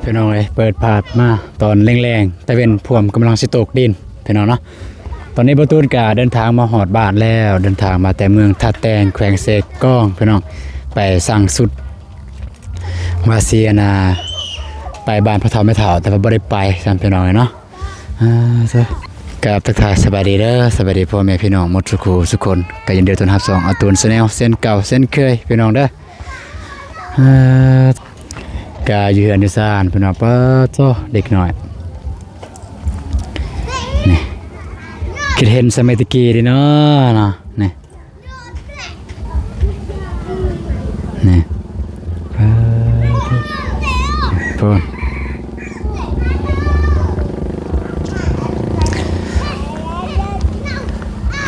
ພີ່ນ້ອງເອີຍ ເປີດພາບມາຕອນແລງໆ ຕາເວັນພວມກຳລັງຊິຕົກດິນ ພີ່ນ້ອງເນາະ. ຕອນນີ້ບ່າວຕູນກະເດີນທາງມາຮອດບ້ານແລ້ວ, ເດີນທາງມາແຕ່ເມືອງທ່າແຕງ ແຂວງເຊກອງ ພີ່ນ້ອງ, ໄປສັ່ງຊຸດ ວ່າຊິ ອັນນ່າ ໄປບ້ານພໍ່ເຖົ້າແມ່ເຖົ້າ ແຕ່ວ່າບໍ່ໄດ້ໄປຊ້ຳ ພີ່ນ້ອງເອີຍເນາະ. ອ່າ ຊະ ກາບທັກທາຍສະບາຍດີເດີ, ສະບາຍດີພໍ່ແມ່ພີ່ນ້ອງໝົດສູ່ຄູ່ສູ່ຄົນ, ກໍຍິນດີຕ້ອນຮັບຊ່ອງອາຕູນແຊນແນວ ເຊັ່ນເກົ່າເຊັ່ນເຄີຍ ພີ່ນ້ອງເດີ. ອ່າ ກະຢູ່ເຮືອນຢູ່ຊານ ພີ່ນ້ອງ, ປາດໂທ້ ເດັກນ້ອຍ ນີ້ ຄິດເຫັນສະໄໝແຕ່ກີ້ເດເນາະ ເນາະ ນີ້. ນີ້ ປາດໂທ້ ພຸ້ນ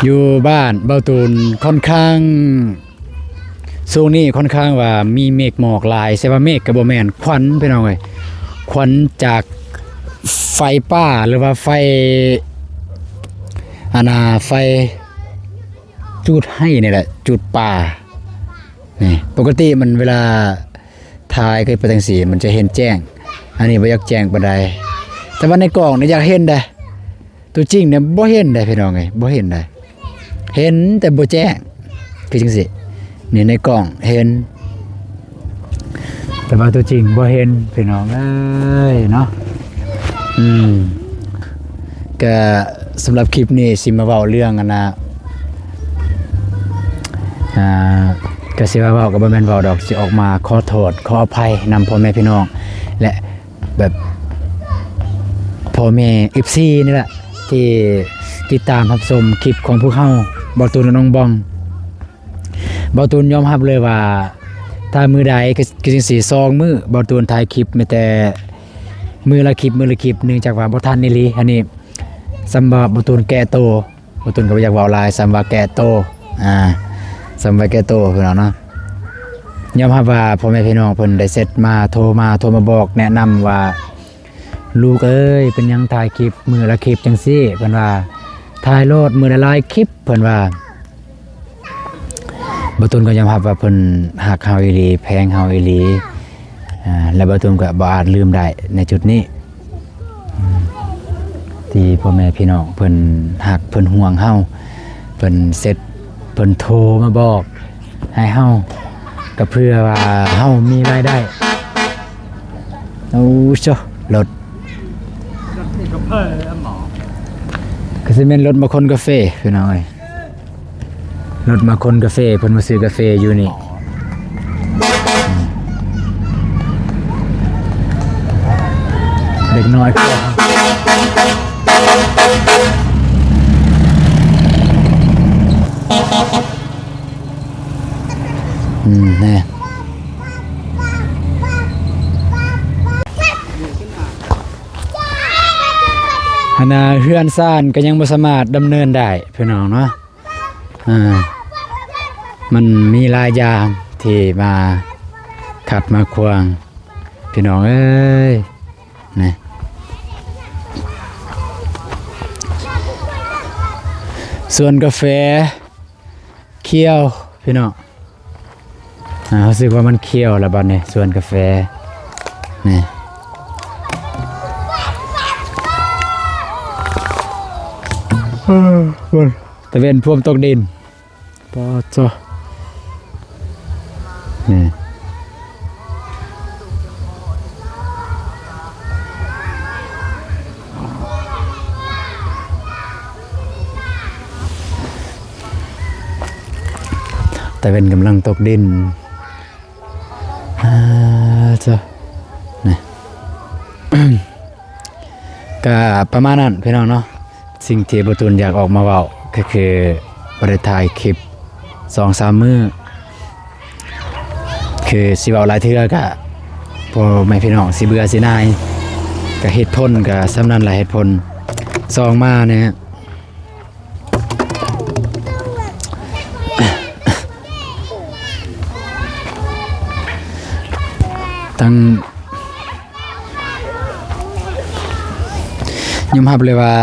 ຢູ່ບ້ານບ່າວຕູນຂ້ອນຂ້າງ ຊ່ວງນີ້ຂ້ອນຂ້າງວ່າມີເມກໝອກຫຼາຍ, ແຕ່ວ່າເມກກໍບໍ່ແມ່ນ, ຄວັນ ພີ່ນ້ອງເອີຍ, ຄວັນຈາກໄຟປ່າ ຫຼືວ່າໄຟ ອັນນ່າ ໄຟ ຈູດໄຮ່ນີ້ແຫຼະ, ຈູດປ່ານີ້. ປົກກະຕິມັນເວລາຖ່າຍຂຶ້ນໄປຈັ່ງຊີ້ ມັນຈະເຫັນແຈ້ງ, ອັນນີ້ບໍ່ຢາກແຈ້ງປານໃດ, ແຕ່ວ່າໃນກ້ອງນີ້ຢາກເຫັນເດ້. ຕົວຈິງນີ້ບໍ່ເຫັນເດ້ພີ່ນ້ອງເອີຍ, ບໍ່ເຫັນເດ້, ເຫັນແຕ່ບໍ່ແຈ້ງ ຄືຈັ່ງຊີ້. ນີ້ໃນກ້ອງເຫັນ ແຕ່ວ່າຕົວຈິງບໍ່ເຫັນ ພີ່ນ້ອງເອີຍເນາະ. ອືມ ກະສຳລັບຄລິບນີ້ຊິມາເວົ້າເລື່ອງ ອັນນ່າ ອ່າ ກະຊິວ່າເວົ້າກໍບໍ່ແມ່ນເວົ້າດອກ, ຊິອອກມາຂໍໂທດຂໍອະໄພນຳພໍ່ແມ່ພີ່ນ້ອງ ແລະ ແບບ ພໍ່ແມ່ເອັຟຊີນີ້ແຫຼະ ທີ່ຕິດຕາມຮັບຊົມຄລິບຂອງພວກເຮົາ ບ່າວຕູນ ແລະ ນ້ອງບອງ. ບ່າວຕູນຍອມຮັບເລີຍວ່າ ຖ້າມື້ໃດ ຄື ຄືຈັ່ງຊີ້ ສອງມື້ ບ່າວຕູນຖ່າຍຄລິບແມ້ແຕ່ມື້ລະຄລິບ ມື້ລະຄລິບ ເນື່ອງຈາກວ່າບໍ່ທັນອີ່ຫຼີ. ອັນນີ້ສ່ຳວ່າບ່າວຕູນແກ້ໂຕ, ບ່າວຕູນກໍບໍ່ຢາກເວົ້າຫຼາຍ, ສ່ຳວ່າແກ້ໂຕ ອ່າ ສ່ຳວ່າແກ້ໂຕ ພີ່ນ້ອງເນາະ. ຍອມຮັບວ່າພໍ່ແມ່ພີ່ນ້ອງເພິ່ນໄດ້ແຊັດມາ ໂທມາ ໂທມາບອກແນະນຳວ່າ ລູກເອີຍ ເປັນຫຍັງຖ່າຍຄລິບມື້ລະຄລິບຈັ່ງຊີ້? ເພິ່ນວ່າ ຖ່າຍໂລດ ມື້ລະຫຼາຍຄລິບ ເພິ່ນວ່າ. ບ່າວຕູນກໍຍອມຮັບວ່າເພິ່ນຮັກເຮົາອີ່ຫຼີ ແພງເຮົາອີ່ຫຼີ ອ່າ ແລະ ບ່າວຕູນກໍບໍ່ອາດລືມໄດ້ໃນຈຸດນີ້ ທີ່ພໍ່ແມ່ພີ່ນ້ອງເພິ່ນຮັກເພິ່ນຫ່ວງເຮົາ, ເພິ່ນເຊັດ ເພິ່ນໂທມາບອກໃຫ້ເຮົາ ກໍເພື່ອວ່າເຮົາມີລາຍໄດ້. ໂອ້ ໂຊ ລົດ ຄືຊິແມ່ນລົດມາຂົນກາເຟ ພີ່ນ້ອງເອີຍ. ລົດມາຂົນກາເຟ, ເພິ່ນມາຊື້ກາເຟຢູ່ນີ້. ເດັກນ້ອຍ ອືມ ແນ່ ຫັ້ນນະ ເຮືອນຊານກໍຍັງບໍ່ສາມາດດຳເນີນໄດ້ ພີ່ນ້ອງເນາະ. ອ່າ ມັນມີຫຼາຍຢ່າງທີ່ມາຂັດມາຂວາງ ພີ່ນ້ອງເອີຍ ນີ້ ສວນກາແຟຂຽວ ພີ່ນ້ອງ. ອ່າ ຮູ້ສຶກວ່າມັນຂຽວແລ້ວບັດນີ້ ສວນກາແຟນີ້ ເອີ ເບິ່ງ ຕາເວັນພວມຕົກດິນ ປາດໂທ້ ນີ້. ຕາເວັນກຳລັງຕົກດິນ ອາ ເຈົ້າ ນີ້ ກະປະມານນັ້ນ ພີ່ນ້ອງເນາະ. ສິ່ງທີ່ບ່າວຕູນຢາກອອກມາເວົ້າ ກໍຄືບໍ່ໄດ້ຖ່າຍຄລິບສອງສາມມື້ ຄືຊິເວົ້າຫຼາຍເທື່ອກະພໍ່ແມ່ພີ່ນ້ອງຊິເບື່ອຊິໜ່າຍ ກະເຫດຜົນກະສ່ຳນັ້ນລະ ເຫດຜົນ. ສອງມານີ້ ຕ້ອງຍອມຮັບເລີຍວ່າ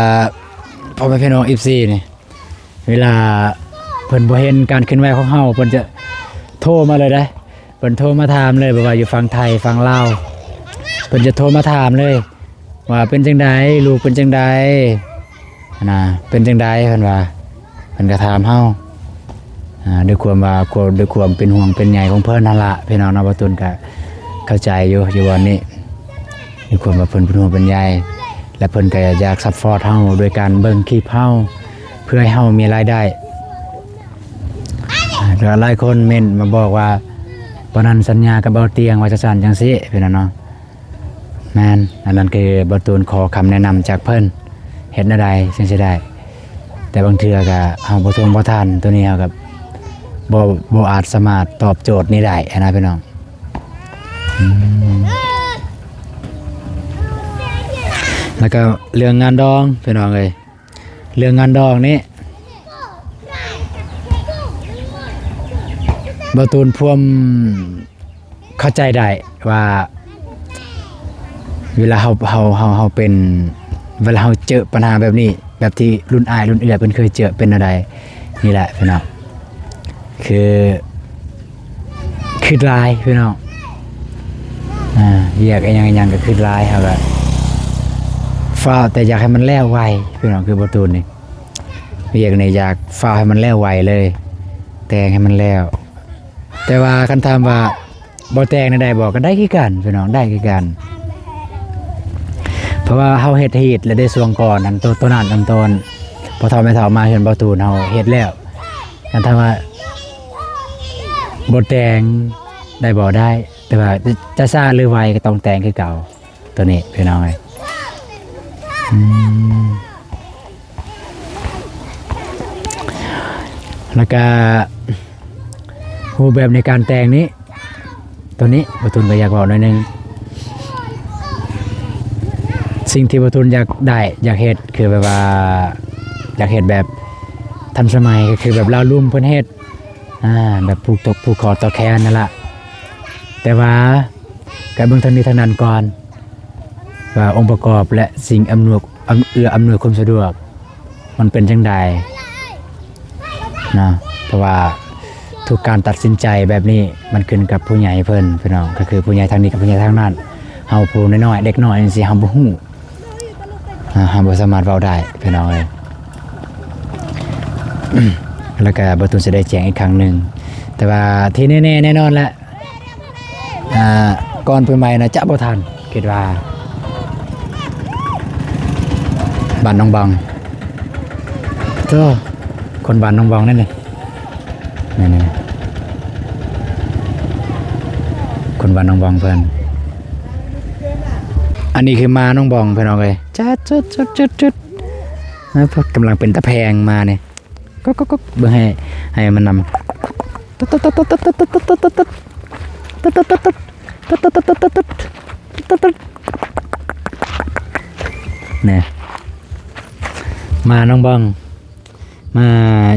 ພໍ່ແມ່ພີ່ນ້ອງ ເອັຟຊີ ນີ້ ເວລາເພິ່ນບໍ່ເຫັນການເຄື່ອນໄຫວຂອງເຮົາ ເພິ່ນຈະໂທມາເລີຍເດ້. ເພິ່ນໂທມາຖາມເລີຍ ບໍ່ວ່າຢູ່ຝັ່ງໄທ ຝັ່ງລາວ พิ่ນຈະໂທມາຖາມເລີຍວ່າ ເປັນຈັ່ງໃດ ລູກເປັນຈັ່ງໃດຫັ້ນນະ ເປັນຈັ່ງໃດ ເພິ່ນວ່າ ເພິ່ນກໍຖາມເຮົາ ອາ ດ້ວຍຄວາມວ່າ ຄວາມ ດ້ວຍຄວາມເປັນຫ່ວງເປັນໃຍຂອງເພິ່ນຫັ້ນລະ ພີ່ນ້ອງເນາະ. ບ່າວຕູນກໍເຂົ້າໃຈຢູ່ ຢູ່ບ່ອນນີ້ ດ້ວຍຄວາມວ່າເພິ່ນເປັນຫ່ວງເປັນໃຍ ແລະ ເພິ່ນກໍຢາກຊັບພອດເຮົາໂດຍການເບິ່ງຄລິບເຮົາ ເພື່ອໃຫ້ເຮົາມີລາຍໄດ້. ແລ້ວຫຼາຍຄົນເມັ້ນມາບອກວ່າ ຕອນນັ້ນສັນຍາກັບເບົາຕຽງວ່າຈັ່ງຊັ້ນຈັ່ງຊີ້ ພີ່ນ້ອງເນາະ. ແມ່ນ ອັນນັ້ນຄືບ່າວຕູນຂໍຄຳແນະນຳຈາກເພິ່ນ ເຮັດແນວໃດຈຶ່ງຊິໄດ້ ແຕ່ບາງເທື່ອກໍເຮົາບໍ່ທ່ວງບໍ່ທັນ ໂຕນີ້ເຮົາກໍບໍ່ ບໍ່ອາດສາມາດຕອບໂຈດນີ້ໄດ້ຫັ້ນນະ ພີ່ນ້ອງ. ອືມ ແລ້ວກໍເລື່ອງງານດອງ ພີ່ນ້ອງເອີຍ ເລື່ອງງານດອງນີ້ ບ່າວຕູນພວມເຂົ້າໃຈໄດ້ວ່າ ເວລາເຮົາ ເຮົາ ເຮົາ ເຮົາເປັນ ເວລາເຮົາເຈີປັນຫາແບບນີ້ ແບບທີ່ລຸ້ນອ້າຍລຸ້ນເອື້ອຍເພິ່ນເຄີຍເຈີ ເປັນແນວໃດ ນີ້ແຫຼະ ພີ່ນ້ອງ. ຄືຄິດຫຼາຍພີ່ນ້ອງ ອາ ວຽກອີ່ຫຍັງອີ່ຫຍັງກໍຄິດຫຼາຍ ເຮົາກໍຟ້າວແຕ່ຢາກໃຫ້ມັນແລ້ວໄວພີ່ນ້ອງ. ຄືບ່າວຕູນນີ້ ວຽກນີ້ຢາກຟ້າວໃຫ້ມັນແລ້ວໄວເລີຍ ແຕ່ງໃຫ້ມັນແລ້ວ. ແຕ່ວ່າຄັນຖາມວ່າບໍ່ແຕ່ງໄດ້ບໍ່ ກໍໄດ້ຄືກັນພີ່ນ້ອງ ໄດ້ຄືກັນ. ເພາະວ່າເຮົາເຮັດຮີດແລ້ວເດ້ ຊ່ວງກ່ອນນັ້ນ ໂຕ ໂຕນັ້ນ ອັນຕອນພໍ່ເຖົ້າແມ່ເຖົ້າມາເຮືອນບ່າວຕູນ ເຮົາເຮັດແລ້ວ. ຄັນຖາມວ່າບໍ່ແຕ່ງໄດ້ບໍ່ ໄດ້ ແຕ່ວ່າຈະຊ້າຫຼືໄວກໍຕ້ອງແຕ່ງຄືເກົ່າ ໂຕນີ້ພີ່ນ້ອງເອີຍ. ອືມ ແລ້ວກະຮູບແບບໃນການແຕ່ງນີ້ ໂຕນີ້ບ່າວຕູນກໍຢາກເວົ້າໜ້ອຍໜຶ່ງ. ສິ່ງທີ່ບ່າວຕູນຢາກໄດ້ ຢາກເຮັດ ຄືແບບວ່າ ຢາກເຮັດແບບທັນສະໄໝ ກໍຄືແບບລາວລຸ່ມເພິ່ນເຮັດ ອາ ແບບຜູກ ຜູກຄໍຕໍ່ແຂນນັ້ນລະ. ແຕ່ວ່າກໍເບິ່ງທັງນີ້ທັງນັ້ນກ່ອນ ວ່າອົງປະກອບ ແລະ ສິ່ງອຳນວຍ ອຳ ເອື້ອອຳນວຍຄວາມສະດວກ ມັນເປັນຈັ່ງໃດເນາະ. ເພາະວ່າທຸກການຕັດສິນໃຈແບບນີ້ ມັນຂຶ້ນກັບຜູ້ໃຫຍ່ເພິ່ນ ພີ່ນ້ອງ ກໍຄືຜູ້ໃຫຍ່ທາງນີ້ກັບຜູ້ໃຫຍ່ທາງນັ້ນ. ເຮົາຜູ້ນ້ອຍໆ ເດັກນ້ອຍຈັ່ງຊີ້ ເຮົາບໍ່ຮູ້ ເຮົາບໍ່ສາມາດເວົ້າໄດ້ ພີ່ນ້ອງເອີຍ. ແລ້ວກໍບ່າວຕູນຊິໄດ້ແຈ້ງອີກຄັ້ງໜຶ່ງ ແຕ່ວ່າທີ່ແນ່ໆ ແນ່ນອນແຫຼະ ອ່າ ກ່ອນປີໃໝ່ນະຈະບໍ່ທັນ ຄິດວ່າ ບ້ານໜອງບອງ ໂທ້ ຄົນບ້ານໜອງບອງນັ້ນນີ້ ນີ້ໆ ຄົນບ້ານໜອງບອງເພິ່ນ. ອັນນີ້ຄືມ້າໜອງບອງ ພີ່ນ້ອງເອີຍ ຈັດ ຈຸດ ຈຸດ ຈຸດ ຈຸດ ກຳລັງເປັນຕາແພງມ້ານີ້. ກົກໆໆ ເບິ່ງໃຫ້ ໃຫ້ມັນນຳ ແນ່ ມ້າໜອງບອງ ມາ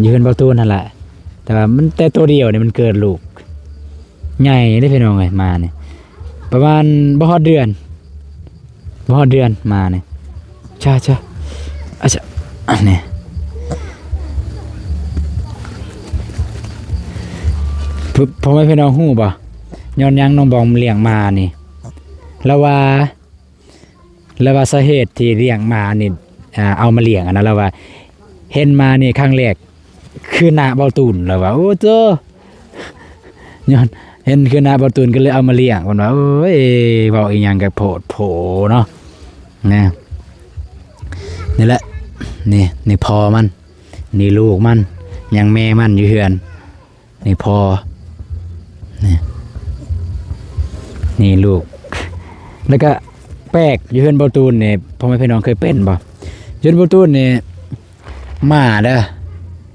ຢູ່ເຮືອນບ່າວຕູນຫັ້ນລະ ແຕ່ວ່າມັນແຕ່ໂຕດຽວນີ້ ມັນເກີດລູກໃຫຍ່ເດ້ ພີ່ນ້ອງເອີຍ. ມ້ານີ້ປະມານບໍ່ຮອດເດືອນ ບໍ່ຮອດເດືອນ ໝານີ້ ຊາ ຊາ ອາຊະ ອັນນີ້ ພໍ່ ພໍ່ແມ່ພີ່ນ້ອງຮູ້ບໍ່ ຍ້ອນຫຍັງນ້ອງບອງລ້ຽງໝານີ້? ລາວວ່າ ລາວວ່າສາເຫດທີ່ລ້ຽງໝານີ້ ອ່າ ເອົາມາລ້ຽງຫັ້ນນະ ລາວວ່າເຫັນໝານີ້ຄັ້ງແລກ ຄືໜ້າເບົາຕູນ ລາວວ່າ ໂອ້ໂຕ ຍ້ອນເຫັນຄືໜ້າເບົາຕູນ ກໍເລີຍເອົາມາລ້ຽງ ເພິ່ນວ່າ ໂອ້ຍ ເວົ້າອີ່ຫຍັງກໍໂພດໂພເນາະ ນະ ນີ້ແຫຼະ ນີ້ ນີ້ພໍ່ມັນ ນີ້ລູກມັນ ຍັງແມ່ມັນຢູ່ເຮືອນ ນີ້ພໍ່ ນີ້ ນີ້ລູກ ແລ້ວກໍແປກ ຢູ່ເຮືອນເບົາຕູນນີ້ ພໍ່ແມ່ພີ່ນ້ອງເຄີຍເປັນບໍ່? ຢູ່ເຮືອນເບົາຕູນນີ້ ໝາເດີ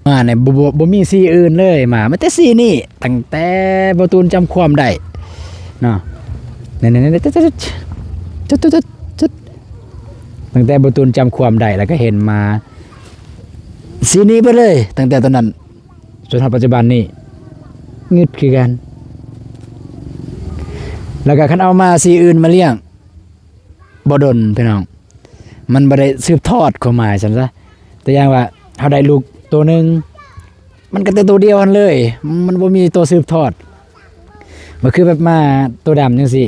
ໝານີ້ບໍ່ ບໍ່ ບໍ່ມີສີອື່ນເລີຍ ໝາມີແຕ່ສີນີ້ ຕັ້ງແຕ່ເບົາຕູນຈຳຄວາມໄດ້ເນາະ ນີ້ໆ ຈຸດໆ ຈຸດ ຕັ້ງແຕ່ເບົາຕູນຈຳຄວາມໄດ້ ແລ້ວກໍເຫັນໝາສີນີ້ເບິດເລີຍ ຕັ້ງແຕ່ຕອນນັ້ນ ຈົນຮອດປັດຈຸບັນນີ້ ງຶດຄືກັນ ແລ້ວກໍຄັນເອົາໝາສີອື່ນມາລ້ຽງ ບໍ່ດົນພີ່ນ້ອງ ມັນບໍ່ໄດ້ສືບທອດ ຄວາມໝາຍຊັ້ນຊະ ຕົວຢ່າງວ່າເຮົາໄດ້ລູກໂຕໜຶ່ງ ມັນກໍແຕ່ໂຕດຽວຫັ້ນເລີຍ ມັນບໍ່ມີໂຕສືບທອດ ມັນຄືແບບໝາໂຕດຳຈັ່ງຊີ້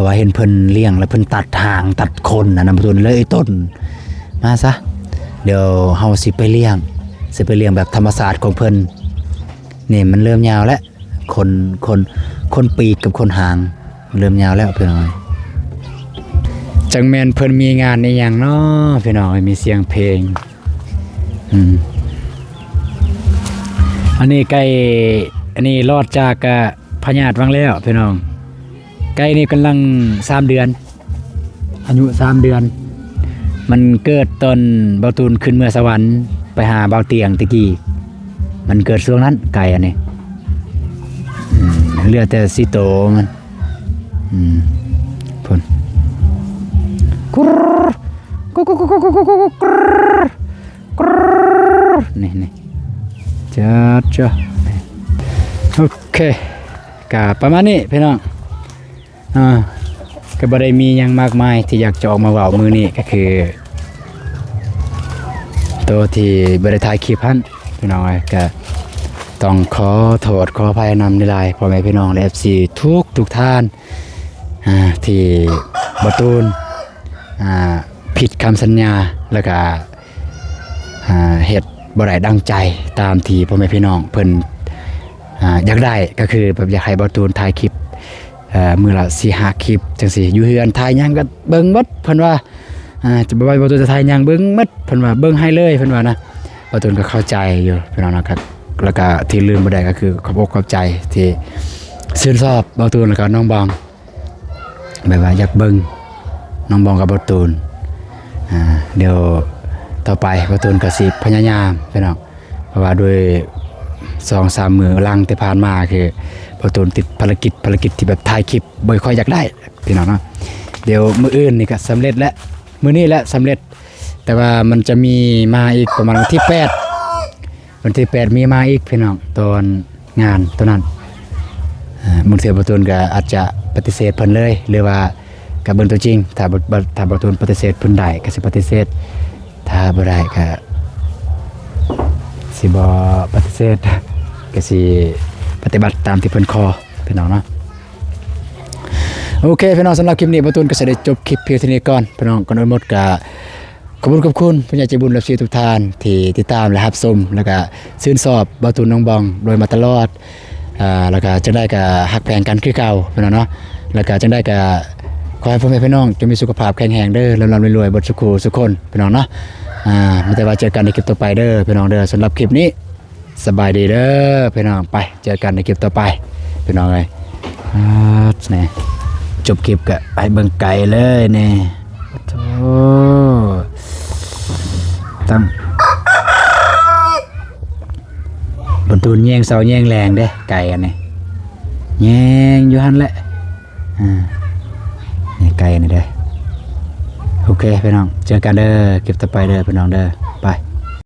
ວ່າເຫັນເພິ່ນລ້ຽງແລ້ວເພິ່ນຕັດຫາງຕັດຂົນຫັ້ນນະ ບໍ່ຕົນເລີຍຕົ້ນ ມາຊະ ດຽວເຮົາຊິໄປລ້ຽງ ຊິໄປລ້ຽງແບບທຳມະຊາດຂອງເພິ່ນ. ນີ້ມັນເລີ່ມຍາວແລ້ວ ຂົນ ຂົນ ຂົນປີກກັບຂົນຫາງ ເລີ່ມຍາວແລ້ວພີ່ນ້ອງເອີຍ. ຈັກແມ່ນເພິ່ນມີງານອີ່ຫຍັງເນາະພີ່ນ້ອງເອີຍ ມີສຽງເພງ. ອືມ ອັນນີ້ໄກ່ ອັນນີ້ລອດຈາກ ອາ ພະຍາດວັງແລ້ວພີ່ນ້ອງ. ໄກ່ນີ້ກຳລັງສາມເດືອນ ອາຍຸສາມເດືອນ. ມັນເກີດຕອນບ່າວຕູນຂຶ້ນເມືອສະຫວັນໄປຫາບ່າວຕຽງແຕ່ກີ້ ມັນເກີດຊ່ວງນັ້ນໄກ່ອັນນີ້. ອືມ ເຫຼືອແຕ່ສີ່ໂຕມັນ. ອືມ ພຸ້ນ ກຸຣ ກຸກຸກຸກຸກຸກຸຣ ກຸຣ ນີ້ ນີ້ ຈະ ຈະ ໂອເຄ ກະປະມານນີ້ພີ່ນ້ອງ. ອ່າ ກໍບໍ່ໄດ້ມີຫຍັງມາກມາຍທີ່ຢາກຈະອອກມາເວົ້າມື້ນີ້ ກໍຄືໂຕທີ່ບໍ່ໄດ້ຖ່າຍຄລິບຫັ້ນ ພີ່ນ້ອງເອີຍ. ກໍຕ້ອງຂໍໂທດຂໍອະໄພນຳຫຼາຍໆ ພໍ່ແມ່ພີ່ນ້ອງ ແລະ ເອັຟຊີ ທຸກໆທ່ານ ອ່າ ທີ່ບ່າວຕູນ ອ່າ ຜິດຄຳສັນຍາ ແລ້ວກໍ ອ່າ ເຮັດບໍ່ໄດ້ດັ່ງໃຈຕາມທີ່ພໍ່ແມ່ພີ່ນ້ອງເພິ່ນ ອ່າ ຢາກໄດ້ ກໍຄືແບບຢາກໃຫ້ບ່າວຕູນຖ່າຍຄລິບ ເອີ ມື້ລະສີ່ຫ້າຄລິບຈັ່ງຊີ້ ຢູ່ເຮືອນຖ່າຍຫຍັງກໍເບິ່ງໝົດ ເພິ່ນວ່າ ອ່າ ຈະບໍ່ວ່າບ່າວຕູນຈະຖ່າຍຫຍັງເບິ່ງໝົດ ເພິ່ນວ່າ ເບິ່ງໃຫ້ເລີຍ ເພິ່ນວ່ານະ. ບ່າວຕູນກໍເຂົ້າໃຈຢູ່ພີ່ນ້ອງເນາະ ແລ້ວກໍທີ່ລືມບໍ່ໄດ້ກໍຄືຂອບອົກຂອບໃຈທີ່ຊື່ນຊອບບ່າວຕູນ ແລ້ວກໍນ້ອງບອງ ແບບວ່າຢາກເບິ່ງນ້ອງບອງກັບບ່າວຕູນ. ອ່າ ດຽວຕໍ່ໄປບ່າວຕູນກໍຊິພະຍາຍາມພີ່ນ້ອງ ເພາະວ່າໂດຍສອງສາມມື້ຫຼັງທີ່ຜ່ານມາ ຄືບ່າວຕູນຕິດພາລະກິດ ພາລະກິດທີ່ແບບຖ່າຍຄລິບບໍ່ຄ່ອຍຢາກໄດ້ພີ່ນ້ອງເນາະ. ດຽວມື້ອື່ນນີ້ກໍສຳເລັດແລ້ວ ມື້ນີ້ແຫຼະສຳເລັດ ແຕ່ວ່າມັນຈະມີມາອີກປະມານວັນທີແປດ ວັນທີແປດມີມາອີກພີ່ນ້ອງ ຕອນງານໂຕນັ້ນ. ເອີ ບາງເທື່ອບ່າວຕູນກໍອາດຈະປະຕິເສດເພິ່ນເລີຍ ຫຼືວ່າກໍເບິ່ງຕົວຈິງ ຖ້າ ຖ້າບ່າວຕູນປະຕິເສດເພິ່ນໄດ້ກໍຊິປະຕິເສດ ຖ້າບໍ່ໄດ້ກໍຊິບໍ່ປະຕິເສດ ກໍຊິປະຕິບັດຕາມທີ່ເພິ່ນຂໍພີ່ນ້ອງເນາະ. ໂອເຄພີ່ນ້ອງ ສຳລັບຄລິບນີ້ບ່າວຕູນກໍຊິໄດ້ຈົບຄລິບພຽງເທົ່ານີ້ກ່ອນພີ່ນ້ອງ. ກ່ອນອື່ນໝົດກໍ ຂອບຄຸນ ຂອບຄຸນຜູ້ໃຫຍ່ໃຈບຸນ ແລະ ເອັຟຊີທຸກທ່ານທີ່ຕິດຕາມ ແລະ ຮັບຊົມ ແລະ ກະຊື່ນຊອບບ່າວຕູນ ນ້ອງບອງ ໂດຍມາຕະຫຼອດ ອ່າ ແລ້ວກະຈັ່ງໃດກະຮັກແພງກັນຄືເກົ່າພີ່ນ້ອງເນາະ. ແລ້ວກະຈັ່ງໃດກະຂໍໃຫ້ພໍ່ແມ່ພີ່ນ້ອງຈົ່ງມີສຸຂະພາບແຂງແຮງເດີ ລ່ຳໆລວຍໆເບິດສູ່ຄູ່ສູ່ຄົນພີ່ນ້ອງເນາະ. ອ່າ ມີແຕ່ວ່າເຈີກັນໃນຄລິບຕໍ່ໄປເດີພີ່ນ້ອງເດີ. ສຳລັບຄລິບນີ້ ສະບາຍດີເດີພີ່ນ້ອງ ໄປເຈີກັນໃນຄລິບຕໍ່ໄປພີ່ນ້ອງເອີຍ. ອ່າ ນີ້ ຈົບຄລິບກະໃຫ້ເບິ່ງໄກ່ເລີຍນີ້. ໂອ້ໂຫ ຕັ້ງ ບ່າວຕູນແຍງເຊົ້າແຍງແລງເດ້ ໄກ່ອັນນີ້ ແຍງຢູ່ຫັ້ນແຫຼະ. ອ່າ ນີ້ໄກ່ນີ້ເດ້. ໂອເຄພີ່ນ້ອງ ເຈີກັນເດີ ຄລິບຕໍ່ໄປເດີພີ່ນ້ອງເດີ.